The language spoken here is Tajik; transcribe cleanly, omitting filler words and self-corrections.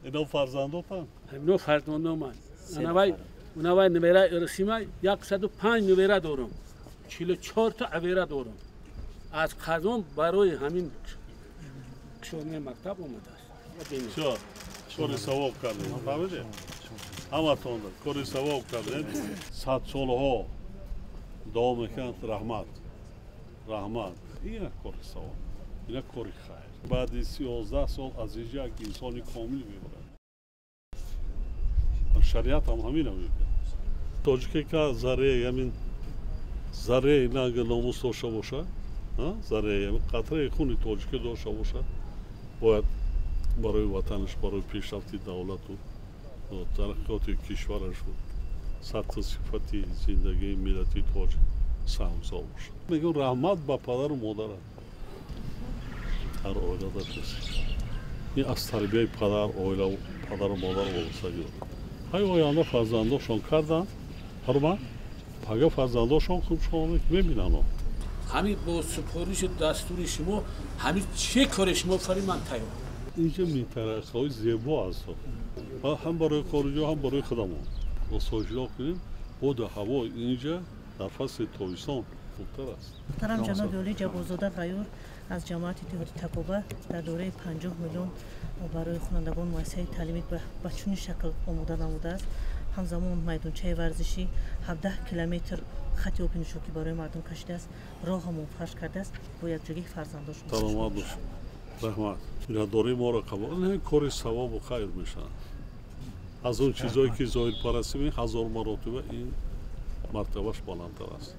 Ино фарзандотан? Ино фарзандоман. Анавай унавай набера ирсима 105 набера дорам. 44 та абера дорам. Аз Қазон барои ҳамин кушодани мактаб омадааст. Всё, кори савоб кардем, фаҳмидед? Ҳаматон кори савоб кардем. Садсолаҳо дуо мекунанд, раҳмат, раҳмат. Ин як кори савоб, ин як кори хайр. Баъди 11 сол аз инҷа як инсони комил мебарад. Шариат ҳам ҳамина мегӯяд. Тоҷике ка зарраи ҳамин зарраи нанги номус дошта бошад, зарраи қатраи хуни тоҷикӣ дошта бошад, бояд барои ватанаш, барои пешрафти давлату тараққиёти кишварашу сатҳу сифати зиндагии миллати тоҷик саҳмгузор бошад. Мегӯям, раҳмат ба падару модарат. Ҳар оилада ин аз тарбияи падар, оила, падару модар вобастагӣ дорад. Ҳай, оянда фарзандошон карданд, ҳурмат, пага фарзандошон хубшон мебинанд. Ҳамин бо супоришу дастури шумо, ҳамин чӣ коре шумо фари, ман тайёр. Инҷа минтақаҳои зебо аст, ҳам барои хориҷиҳо, ҳам барои худамон. Осоишгоҳ кунем, боду ҳаво инҷа дар фасли тобистон хубтар аст. Муҳтарам ҷаноби олӣ Ҷабборзода Ғаюр аз ҷамоати деҳоти Такоба дар доираи 50 миллион барои хонандагон муассисаи таълимӣ ба чунин шакл омода намудааст. Ҳамзамон майдончаи варзишӣ, 17 километр хати оби нӯшокӣ барои мардум кашидааст, роҳамон фарш кардааст. Бо якҷогии фарзандошон. Саломат бош, раҳмат. Миннатдории моро қабул. Кори савобу хайр мешавад. Аз он чизое ки зоҳирпарастӣ, ҳазор маротиба ин мартабаш баландтар аст.